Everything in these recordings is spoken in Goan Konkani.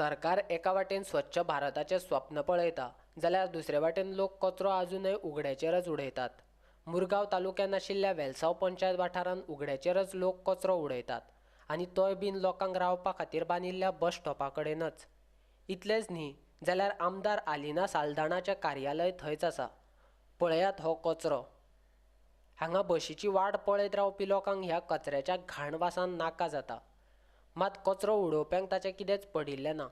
सरकार एका वाटेन स्वच्छ भारताचें स्वप्न पळयता जाल्यार दुसरे वाटेन लोक कचरो आजुनय उगड्याचेरच उडयतात. मुरगांव तालुक्यांत आशिल्ल्या वेलसांव पंचायत वाठारांत उगड्याचेरच लोक कचरो उडयतात आनी तोय बीन लोकांक रावपा खातीर बांदिल्ल्या बस स्टॉपा कडेनच. इतलेंच न्ही जाल्यार आमदार आलिना साल्दानाचें कार्यालय थंयच आसा. पळयात हो कचरो. हांगा बशीची वाट पळयत रावपी लोकांक ह्या कचऱ्याच्या घाण वासान नाका जाता. मात कचरो उडोवप्यांक ताचें कितेंच पडिल्लें ना.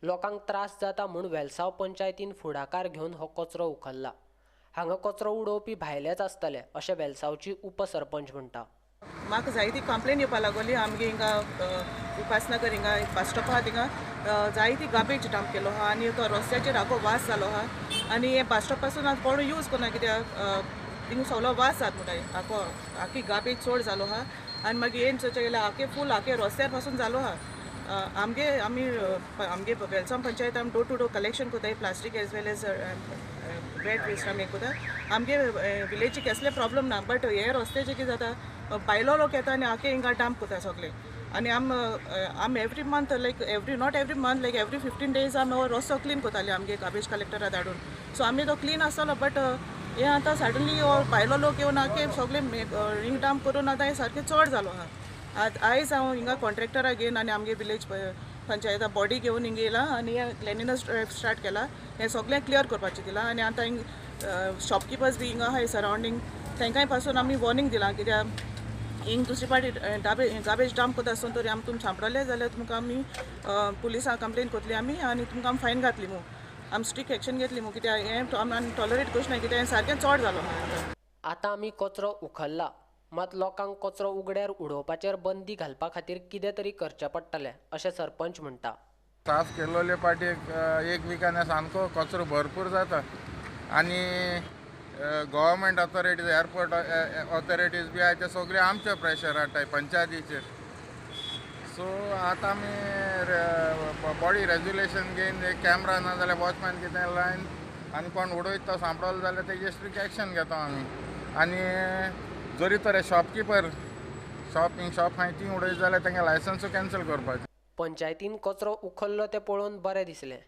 लोकांक त्रास जाता म्हूण वेलसांव पंचायतीन फुडाकार घेवन हो कचरो उखल्ला. हांगा कचरो उडोवपी भायलेच आसतले अशें वेलसांवची उपसरपंच म्हणटा. म्हाका जायती कंप्लेन येवपा लागली. आमगे हिंगा उपासनगर हिंगा बस स्टॉप आहा थिंगा जायती गार्बेज डंप केलो आहा आनी तो रस्त्याचेर आगो वास जालो आहा आनी हे बस स्टॉप पासून आतां कोण यूज करना कित्याक थिंगा सगळो वास जाता म्हणटा. आखो आखी गार्बेज चड जालो आहा आनी मागीर हें चोवचें गेल्यार आखे फूल आखे रस्त्यार पासून जालो आहा. आमगे आमी आमगे वेलसांव पंचायत आमी डोर टू डोर कलेक्शन करताय plastic as well as wet waste आमी करता. आमगे विलेजीक कसले प्रॉब्लम ना, बट हे रस्त्याचे कितें जाता भायलो लोक येता आनी आखे हिंगा डंप करता सगळे. आनी आम आम every month like every not every month like every 15 days आमी हो रस्तो क्लीन करताले आमगे गार्बेज कलेक्टरा धाडून. सो आमी तो क्लीन आसतलो, बट हे आतां सडनली हो भायलो लोक येवन आखे सगळे हिंग डंप करून आतां हें सारकें चड जालो आहा. आयज हांव हिंगा कॉन्ट्रॅक्टरा घेवन आनी आमगे विलेज पंचायता बॉडी घेवन हिंगा येयला आनी हें क्लिनिनस ड्रायव स्टार्ट केला. हें सगळें क्लियर करपाचें दिलां आनी आतां हिंग शॉपकिपर्स बी हिंगा आहाय सरावंडींग तांकांय पासून आमी वॉर्निंग दिलां कित्याक हिंग दुसरी पाटी गार्बेज डंप करता आसतना तरी आमी तुमकां सांपडले जाल्यार तुमकां आमी पुलिसांक कंप्लेन करतली आमी आनी तुमकां आमी फायन घातली म्हूण आमी स्ट्रिक्ट एक्शन घेतली म्हूण कित्याक हें आमी टॉलरेट करचें ना कित्याक हें सारकें चड जालो आहा. आतां आमी कचरो उखल्ला, मात लोकांक कचरो उगड्यार उडोवपाचेर बंदी घालपा खातीर कितें तरी करचें पडटलें अशें सरपंच म्हणटा. साफ केल्लोले पाटी एक विकान सामको कचरो भरपूर जाता आनी गव्हर्मेंट ऑथॉरिटीज एअरपोर्ट ऑथॉरिटीज बी आहाय ते सगळे आमचे प्रेशर हाडटाय पंचायतीचेर. सो आतां आमी बॉडी रेज्युलेशन घेवन एक कॅमरा ना जाल्यार वॉचमॅन कितें लायन आनी कोण उडयता तो सांपडलो जाल्यार तेजेर स्ट्रिक्ट एक्शन घेता आमी. आनी जरी तर शॉपकिपर शॉप आहाय ती उडयत जाल्यार तांकां लायसन्सूय कॅन्सल करपाचें. पंचायतीन कचरो उखल्लो तें पळोवन बरें दिसलें.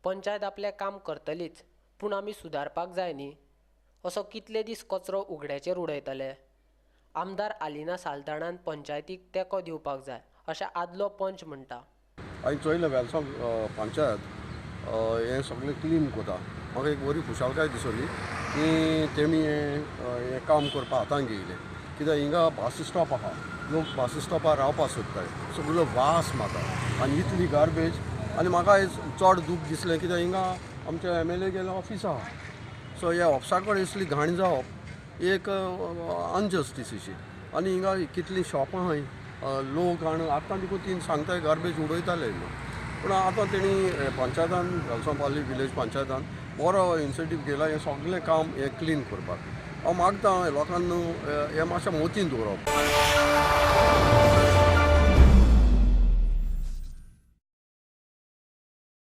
पंचायत आपलें काम करतलीच, पूण आमी सुदारपाक जाय न्ही. असो कितले दीस कचरो उगड्याचेर उडयतले? आमदार आलिना साल्दानान पंचायतीक तेंको दिवपाक जाय अशें आदलो पंच म्हणटा. हांवें चोयलें वेलसांव पंचायत हें सगळें क्लीन करता. म्हाका एक बरी खुशालकाय दिसली की तेमी हें काम करपा हातान घेयलें कित्याक हिंगा बस स्टॉप आहा, लोक बस स्टॉपार रावपाक सोदताय, सगळो वास मारता आनी इतली गार्बेज. आनी म्हाका चड दूख दिसलें कित्याक हिंगा आमच्या MLA गेले ऑफिस आहा, सो ह्या ऑफिसा कडेन इसली घाण जावप एक अनजस्टीस अशी. आनी हिंगा कितलीं शॉपां आहाय, लोक आनी आतां देखून ती सांगताय गार्बेज उडयताले न्हू, पूण आतां तेणी पंचायतान वेलसांव पाली विलेज पंचायतान बरो इनिशिएटीव घेयला हें सगळें काम हें क्लीन करपाक. हांव मागता लोकांक न्हू हें मातशें मोतीन दवरप.